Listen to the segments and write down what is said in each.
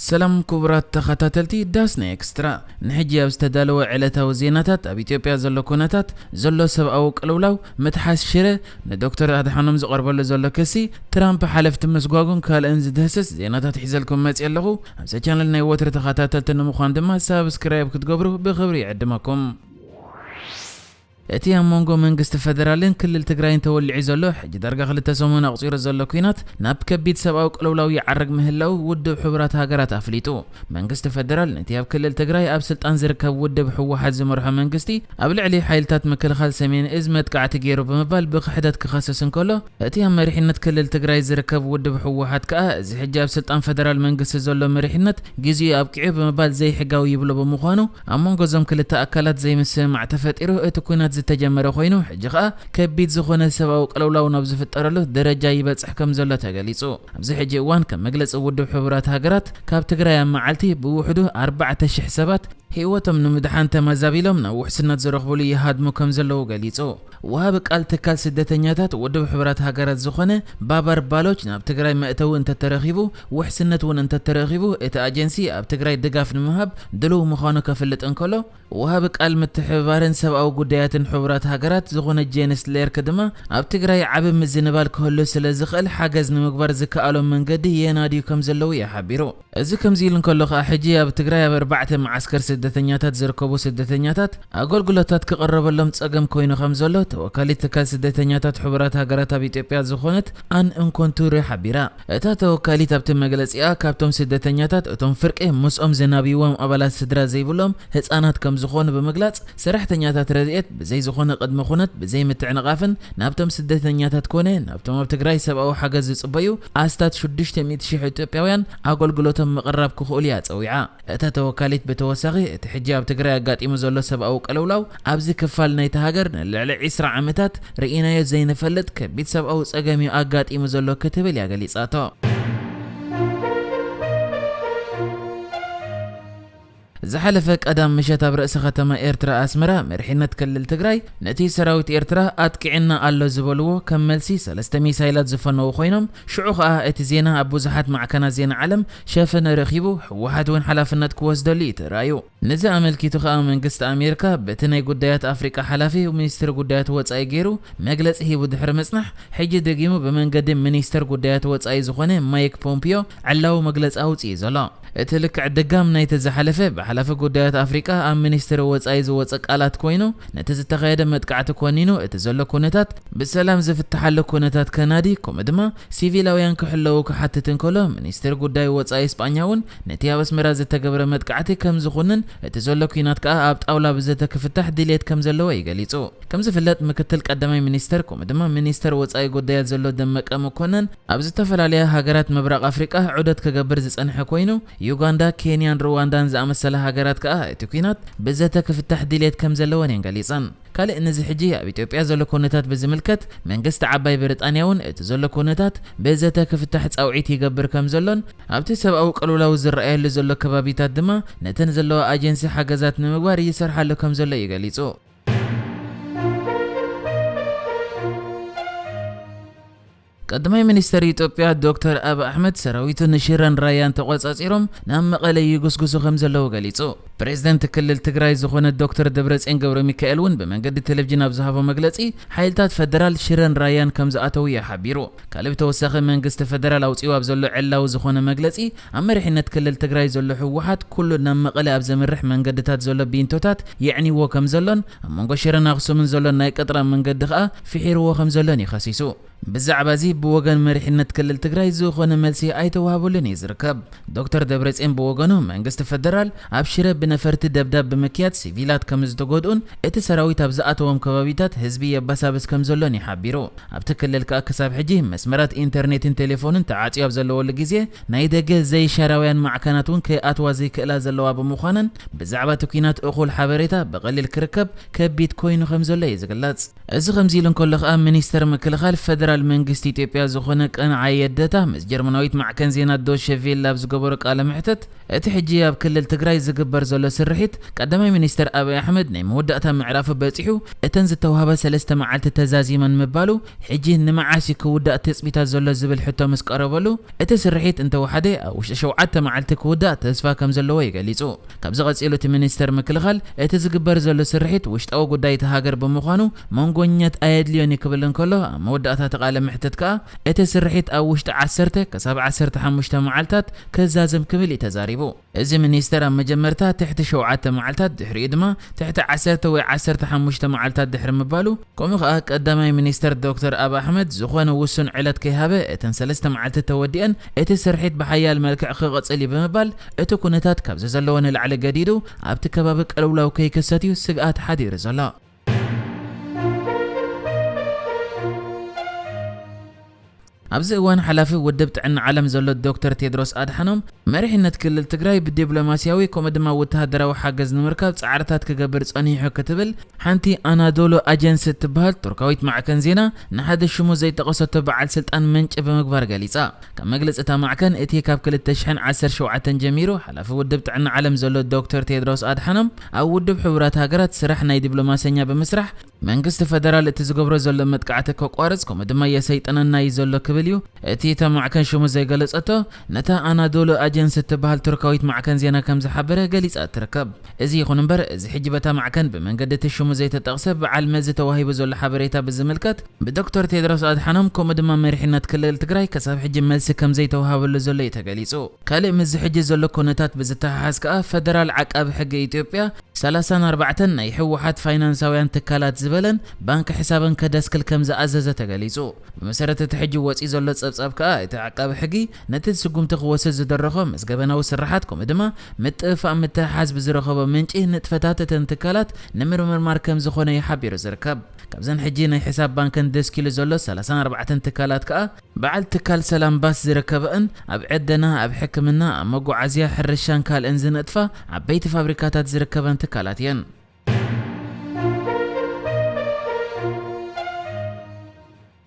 ሰላም ክቡራት ተኸታተልቲ ዳስና ኤክስትራ፣ ንሕጂ ኣብ ዝተዳለወ ዕለታዊ ዜናታት፣ ኣብ ኢትዮጵያ ዘሎ ኩነታት፣ ዘሎ ሰብኣዊ ቅልውላው፣ ምትሓዝ ሽረ፣ ንዶክተር ኣድሓኖም ዝቐርበሉ ዘሎ ክሲ፣ ትራምፕ ሓለፍቲ ምስጓጉን ካልእን ዝድህስስ ዜናታት ሒዘልኩም መፅእ ኣለኹ። ኣብዚ ቻነል ናይ ወትሪ ተኸታተልቲ ንምዃን ድማ ሳብስክራይብ ክትገብሩ ብኽብሪ ይዕድመኩም። እቲ ኣብ መንጎ መንግስቲ ፌደራልን ክልል ትግራይን ተወሊዑ ዘሎ፣ ሕጂ ዳርጋ ክልተ ሰሙን ኣቑጺሩ ዘሎ ኲናት፣ ናብ ከቢድ ሰብኣዊ ቅልውላው ይዓርግ ምህላው ውድብ ሕቡራት ሃገራት ኣፍሊጡ። መንግስቲ ፌደራል ነቲ ኣብ ክልል ትግራይ ኣብ ስልጣን ዝርከብ ውድብ ህወሓት ዝመርሖ መንግስቲ፣ ኣብ ልዕሊ ሓይልታት ምክልኻል ሰሜን እዝ መጥቃዕቲ ገይሩ ብምባል ብክሕደት ክኸስስ እንከሎ፣ እቲ ኣብ መሪሕነት ክልል ትግራይ ዝርከብ ውድብ ህወሓት ከኣ፣ እዚ ሕጂ ኣብ ስልጣን ፌደራል መንግስቲ ዘሎ መሪሕነት ግዚኡ ኣብቂዑ ብምባል ዘይሕጋዊ ይብሎ ብምዃኑ፣ ኣብ መንጎ እዞም ክልተ ኣካላት ዘይምስምማዕ ተፈጢሩ እቲ ኲናት ዝተጀመረ ኮይኑ፣ ሕጂ ከኣ ከቢድ ዝኾነ ሰብኣዊ ቅልውላው ናብ ዝፍጠረሉ ደረጃ ይበጽሕ ከም ዘሎ ተገሊጹ። ኣብዚ ሕጂ እዋን ከም መግለጺ ውድብ ሕቡራት ሃገራት፣ ካብ ትግራይ ኣብ መዓልቲ ብውሕዱ ኣርባዕተ ሽሕ ሰባት ህይወቶም ንምድሓን ተመዛቢሎም ናብ ውሕስነት ዝረኽብሉ ይሃድሙ ከም ዘለዉ ገሊጹ። ወሃቢ ቃል ትካል ስደተኛታት ውድብ ሕቡራት ሃገራት ዝኾነ ባባር ባሎች፣ ናብ ትግራይ መእተዊ እንተተረኺቡ፣ ውሕስነት እውን እንተተረኺቡ፣ እቲ ኣጀንሲ ኣብ ትግራይ ድጋፍ ንምሃብ ድሉው ምዃኑ ከፍልጥ እንከሎ፣ ወሃቢ ቃል ምትሕብባርን ሰብኣዊ ጉዳያትን ሕቡራት ሃገራት ዝኾነ ጄንስ ሌርክ ድማ፣ ኣብ ትግራይ ዓቢ ምዝንባል ክህሉ ስለ ዝኽእል፣ ሓገዝ ንምግባር ዝከኣሎም መንገዲ የናድዩ ከም ዘለዉ እዩ ሓቢሩ። እዚ ከምዚ ኢሉ እንከሎ ከኣ፣ ሕጂ ኣብ ትግራይ ኣብ ኣርባዕተ መዓስከር ስደተኛታት ዝርከቡ ስደተኛታት ኣገልግሎታት ክቕረበሎም ጸገም ኮይኑ ከም ዘሎ ተወካሊት ትካል ስደተኛታት ሕቡራት ሃገራት ኣብ ኢትዮጵያ ዝኾነት ኣን እንኮንቱሪ ሓቢራ። እታ ተወካሊት ኣብቲ መግለጺኣ፣ ካብቶም ስደተኛታት እቶም ፍርቂ ምስኦም ዝናብይዎም ኣባላት ስድራ ዘይብሎም ህጻናት ከም ዝኾኑ ብምግላጽ፣ ሰራሕተኛታት ረድኤት ብዘይ ዝኾነ ቅድመ ኩነት፣ ብዘይ ምትዕንቓፍን ናብቶም ስደተኛታት ኮነ ናብቶም ኣብ ትግራይ ሰብኣዊ ሓገዝ ዝጽበዩ ኣስታት ሽዱሽተ ሚእቲ ሽሕ ኢትዮጵያውያን ኣገልግሎቶም ምቕራብ ክኽእሉ እያ ጸዊዓ። እታ ተወካሊት ብተወሳኺ፣ እቲ ሕጂ ኣብ ትግራይ ኣጋጢሙ ዘሎ ሰብኣዊ ቅልውላው፣ ኣብዚ ክፋል ናይቲ ሃገር ንልዕሊ ዕስራ ዓመታት ርኢናዮ ዘይንፈልጥ ከቢድ ሰብኣዊ ጸገም እዩ ኣጋጢሙ ዘሎ ክትብል እያ ገሊጻቶ። ዝሓለፈ ቀዳም ምሸት ኣብ ርእሰ ከተማ ኤርትራ ኣስመራ፣ መሪሕነት ክልል ትግራይ ነቲ ሰራዊት ኤርትራ ኣጥቂዕና ኣሎ ዝበልዎ ከም መልሲ ሰለስተ ሚሳይላት ዝፈነዉ ኮይኖም፣ ሽዑ ከኣ እቲ ዜና ኣብ ብዙሓት ማዕከናት ዜና ዓለም ሸፈነ ረኺቡ፣ ህወሓት እውን ሓላፍነት ክወስደሉ እዩ ተራእዩ። ነዚ ኣመልኪቱ ከኣ መንግስቲ ኣሜሪካ በቲ ናይ ጉዳያት ኣፍሪቃ ሓላፊ ሚኒስትሪ ጉዳያት ወጻኢ ገይሩ መግለጺ ሂቡ ድሕሪ ምጽናሕ፣ ሕጂ ደጊሙ ብመንገዲ ሚኒስተር ጉዳያት ወጻኢ ዝኾነ ማይክ ፖምፒዮ ዕላዊ መግለጺ ኣውጺኡ ዘሎ። እቲ ልክዕ ድጋም ናይቲ ዝሓለፈ ብሓላፊ ጉዳያት ኣፍሪቃ ኣብ ሚኒስትሪ ወጻኢ ዝወጸ ቃላት ኮይኑ፣ ነቲ ዝተኻየደ መጥቃዕቲ ኮኒኑ፣ እቲ ዘሎ ኩነታት ብሰላም ዝፍትሓሉ ኩነታት ከናዲ፣ ከምኡ ድማ ሲቪላውያን ክሕለዉ ክሓትት እንከሎ፣ ሚኒስትሪ ጉዳይ ወጻኢ ስጳኛ እውን ነቲ ኣብ ኣስመራ ዝተገብረ መጥቃዕቲ ከም ዝኹንን፣ እቲ ዘሎ ኲናት ከኣ ኣብ ጣውላ ብዘተ ክፍታሕ ድሌት ከም ዘለዎ እዩ ገሊጹ። ከም ዝፍለጥ፣ ምክትል ቀዳማይ ሚኒስተር ከምኡ ድማ ሚኒስተር ወጻኢ ጉዳያት ዘሎ ደመቀ መኮነን፣ ኣብ ዝተፈላለያ ሃገራት ምብራቕ ኣፍሪቃ ዑደት ክገብር ዝጸንሐ ኮይኑ፣ ዩጋንዳ፣ ኬንያን ሩዋንዳን ዝኣመሰላ ሃገራት ከኣ እቲ ኲናት ብዘተ ክፍታሕ ድሌት ከም ዘለወን እየን ገሊጸን። ካልእ ነዚ ሕጂ ኣብ ኢትዮጵያ ዘሎ ኩነታት ብዝምልከት፣ መንግስቲ ዓባይ ብሪጣንያ እውን እቲ ዘሎ ኩነታት ብዘተ ክፍታሕ ጻውዒት ይገብር ከም ዘሎን፣ ኣብቲ ሰብኣዊ ቅልውላው ዝረኣየሉ ዘሎ ከባቢታት ድማ ነተን ዘለዋ ኣጀንሲ ሓገዛት ንምግባር ይሰርሓሉ ከም ዘሎ እዩ ገሊጹ። ቀዳማይ ሚኒስተር ኢትዮጵያ ዶክተር ኣብ ኣሕመድ፣ ሰራዊቱ ንሽረን ራያን ተቖጻጺሮም ናብ መቐለ ይጉስጉሱ ከም ዘለዉ ገሊጹ። ፕሬዝደንት ክልል ትግራይ ዝኾነ ዶክተር ደብረጽዮን ገብረ ሚካኤል እውን ብመንገዲ ቴሌቪዥን ኣብ ዝሃቦ መግለጺ፣ ሓይልታት ፈደራል ሽረን ራያን ከም ዝኣተዉ እዩ ሓቢሩ። ካልእ ብተወሳኺ መንግስቲ ፈደራል ኣውጺኡ ኣብ ዘሎ ዕላዊ ዝኾነ መግለጺ፣ ኣብ መሪሕነት ክልል ትግራይ ዘሎ ህወሓት ኩሉ ናብ መቐለ ኣብ ዘምርሕ መንገድታት ዘሎ ቢንቶታት የዕንይዎ ከም ዘሎን፣ ኣብ መንጎ ሽረን ኣኽሱምን ዘሎ ናይ ቀጥራ መንገዲ ከኣ ፍሒርዎ ከም ዘሎን እዩ ከሲሱ። ብዛዕባ እዚ ብወገን መሪሕነት ክልል ትግራይ ዝኾነ መልሲ ኣይተዋህበሉን እዩ ዝርከብ። ዶክተር ደብረጽዮን ብወገኑ፣ መንግስቲ ፈደራል ኣብ ሽረ ብነፈርቲ ደብዳብ ብምክያድ ሲቪላት ከም ዝተጎድኡን እቲ ሰራዊት ኣብ ዝኣተዎም ከባቢታት ህዝቢ የባሳብስ ከም ዘሎን እዩ ሓቢሩ። ኣብቲ ክልል ከኣ ክሳብ ሕጂ መስመራት ኢንተርኔትን ቴሌፎንን ተዓጽዩ ኣብ ዘለወሉ ግዜ፣ ናይ ደገ ዘይሻራውያን ማዕከናት እውን ከይኣትዋ ዘይክእላ ዘለዋ ብምዃነን፣ ብዛዕባ እቲ ኲናት እኹል ሓበሬታ ብቐሊል ክርከብ ከቢድ ኮይኑ ከም ዘሎ እዩ ዝግለጽ። እዚ ከምዚ ኢሉ እንከሎ ከኣ፣ ሚኒስተር ምክልኻል ፈደራል መንግስቲ ኢትዮጵያ ዝኾነ ቀንዓ የደታ ምስ ጀርመናዊት ማዕከን ዜና ዶቼ ቬለ ኣብ ዝገበሮ ቃለ መሕትት፣ እቲ ሕጂ ኣብ ክልል ትግራይ ዝግበር ዘሎ ስርሒት ቀዳማይ ሚኒስተር ኣብይ ኣሕመድ ናይ መወዳእታ ምዕራፉ በጺሑ፣ እተን ዝተዋህባ ሰለስተ መዓልቲ ተዛዚመን ምባሉ፣ ሕጂ ንመዓስ እዩ ክውዳእ ትጽቢታት ዘሎ ዝብል ሕቶ ምስ ቀረበሉ፣ እቲ ስርሒት እንተወሓደ ኣብ ውሽጢ ሸውዓተ መዓልቲ ክውዳእ ተስፋ ከም ዘለዎ እዩ ገሊጹ። ካብዚ ቀጺሉ እቲ ሚኒስተር ምክልኻል፣ እቲ ዝግበር ዘሎ ስርሒት ውሽጣዊ ጉዳይ እቲ ሃገር ብምዃኑ፣ መንጎኛት ኣየድልዮን እዩ ክብል እንከሎ፣ ኣብ መወዳእታ እቲ ቃለ መሕትት ከኣ፣ እቲ ስርሒት ኣብ ውሽጢ ዓሰርተ ክሳብ ዓሰርተ ሓሙሽተ መዓልታት ክዛዘም ክብል እዩ ተዛሪቡ። እዚ ሚኒስተር ኣብ መጀመርታ ትሕቲ ሸውዓተ መዓልታት፣ ድሕሪኡ ድማ ትሕቲ ዓሰርተ ወይ ዓሰርተ ሓሙሽተ መዓልታት ድሕሪ ምባሉ፣ ከምኡ ከኣ ቀዳማይ ሚኒስተር ዶክተር ኣብ ኣሕመድ ዝኾነ ውሱን ዕለት ከይሃበ፣ እተን ሰለስተ መዓልቲ ተወዲአን እቲ ስርሒት ብሓያል መልክዕ ክቕጽል እዩ ብምባል፣ እቲ ኩነታት ካብዚ ዘለዎ ንላዕሊ ገዲዱ ኣብቲ ከባቢ ቅልውላው ከይክሰት እዩ ስግኣት ሓዲሩ ዘሎ። ኣብዚ እዋን ሓላፊ ውድብ ጥዕና ዓለም ዘሎ ዶክተር ቴድሮስ ኣድሓኖም፣ መሪሕነት ክልል ትግራይ ብዲፕሎማስያዊ ከምኡ ድማ ወተሃደራዊ ሓገዝ ንምርካብ ጻዕርታት ክገብር ጸኒሑ ክትብል ሓንቲ ኣናዶሎ ኣጀንሲ እትበሃል ቱርካዊት ማዕከን ዜና ንሓደ ሽሙ ዘይጠቐሰቶ በዓል ስልጣን ምንጪ ብምግባር ገሊጻ። ከም መግለጺ እታ ማዕከን፣ እቲ ካብ ክልተ ሽሕን ዓሰርተ ሸውዓተን ጀሚሩ ሓላፊ ውድብ ጥዕና ዓለም ዘሎ ዶክተር ቴድሮስ ኣድሓኖም፣ ኣብ ውድብ ሕቡራት ሃገራት ስራሕ ናይ ዲፕሎማሰኛ ብምስራሕ፣ መንግስቲ ፈደራል እቲ ዝገብሮ ዘሎ መጥቃዕቲ ከቋርጽ፣ ከምኡ ድማ የሰይጠነና እዩ ዘሎ ክብል እዩ እቲ እታ ማዕከን ሽሙ ዘይገለጸቶ፣ ነታ ኣናዶሎ ኣጀንሲ እትበሃል ቱርካዊት ማዕከን ዜና ከም ዝሓበረ ገሊጻ ትርከብ። እዚ ይኹን እምበር፣ እዚ ሕጂ በታ ማዕከን ብመንገዲ እቲ ሽሙ ዘይተጠቕሰ በዓል መዚ ተዋሂቡ ዘሎ ሓበሬታ ብዝምልከት፣ ብዶክተር ቴድሮስ ኣድሓኖም ከምኡ ድማ መሪሕነት ክልል ትግራይ ክሳብ ሕጂ መልሲ ከም ዘይተዋሃበሉ ዘሎ እዩ ተገሊጹ። ካልእ ምስዚ ሕጂ ዘሎ ኩነታት ብዝተሓሓዝ ከኣ፣ ፈደራል ዓቃቢ ሕጊ ኢትዮጵያ፣ ሰላሳን ኣርባዕተን ናይ ህወሓት ፋይናንሳውያን ትካላት ዝበለን ባንክ ሕሳብን ከደስክል ከም ዝኣዘዘ ተገሊጹ። ብመሰረት እቲ ሕጂ ወጺኡ ዘሎ ጸብጻብ ከኣ፣ እቲ ዓቃቢ ሕጊ ነቲ ስጉምቲ ክወስድ ዝደረኾ ምስ ገበናዊ ስርሓት፣ ከምኡ ድማ ምጥፍፋእ ምትሕሓዝ ብዝረኸቦ ምንጪ ንጥፈታት እተን ትካላት ንምርምርማር ከም ዝኾነ እዩ ሓቢሩ ዝርከብ። ካብዘን ሕጂ ናይ ሕሳብ ባንክን ደስኪሉ ዘሎ ሰላሳን ኣርባዕተን ትካላት ከኣ፣ በዓል ትካል ሰላም ባስ ዝርከበእን፣ ኣብ ዕደና፣ ኣብ ሕክምና፣ ኣብ መጓዓዝያ፣ ሕርሻን ካልእን ዝነጥፋ ዓበይቲ ፋብሪካታት ዝርከበን ትካላት እየን።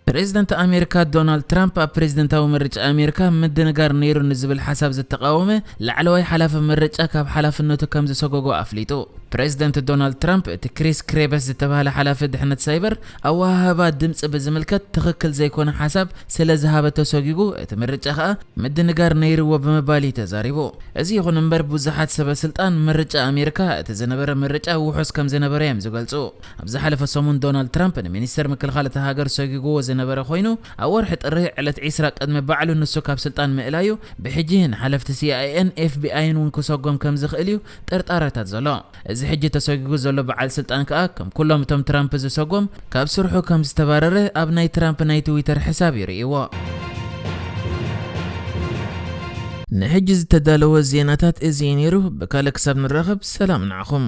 ፕሬዝደንት ኣሜሪካ ዶናልድ ትራምፕ፣ ኣብ ፕሬዝደንታዊ ምርጫ ኣሜሪካ ምድንጋር ነይሩ ንዝብል ሓሳብ ዝተቃወመ ላዕለዋይ ሓላፊ ምርጫ ካብ ሓላፍነቱ ከም ዝሰጎጎ ኣፍሊጡ። ፕሬዝደንት ዶናልድ ትራምፕ፣ እቲ ክሪስ ክሬበስ ዝተባህለ ሓላፊ ድሕነት ሳይበር፣ ኣወሃህባ ድምፂ ብዝምልከት ትኽክል ዘይኮነ ሓሳብ ስለ ዝሃበ ተሰጊጉ፣ እቲ ምርጫ ከኣ ምድንጋር ነይርዎ ብምባል እዩ ተዛሪቡ። እዚ ይኹን እምበር፣ ብዙሓት ሰበ ስልጣን ምርጫ ኣሜሪካ፣ እቲ ዝነበረ ምርጫ ውሑስ ከም ዝነበረ እዮም ዝገልጹ። ኣብ ዝሓለፈ ሰሙን፣ ዶናልድ ትራምፕ ንሚኒስተር ምክልኻል እታ ሃገር ሰጊግዎ ዝነበረ ኮይኑ፣ ኣብ ወርሒ ጥሪ ዕለት ዒስራ ቅድሚ ባዕሉ ንሱ ካብ ስልጣን ምእላዩ፣ ብሕጂ ንሓለፍቲ ሲ ኣይ ኤን ኤፍ ቢ ኣይን እውን ክሰጎም ከም ዝኽእል እዩ ጥርጣረታት ዘሎ። እዚ ሕጂ ተሰጊጉ ዘሎ በዓል ስልጣን ከኣ፣ ከም ኩሎም እቶም ትራምፕ ዝሰጎም፣ ካብ ስርሑ ከም ዝተባረረ ኣብ ናይ ትራምፕ ናይ ትዊተር ሕሳብ እዩ ርእይዎ። ንሕጂ ዝተዳለወ ዜናታት እዚ እዩ ነይሩ። ብካልእ ክሳብ ንራኸብ፣ ሰላም ንዓኹም።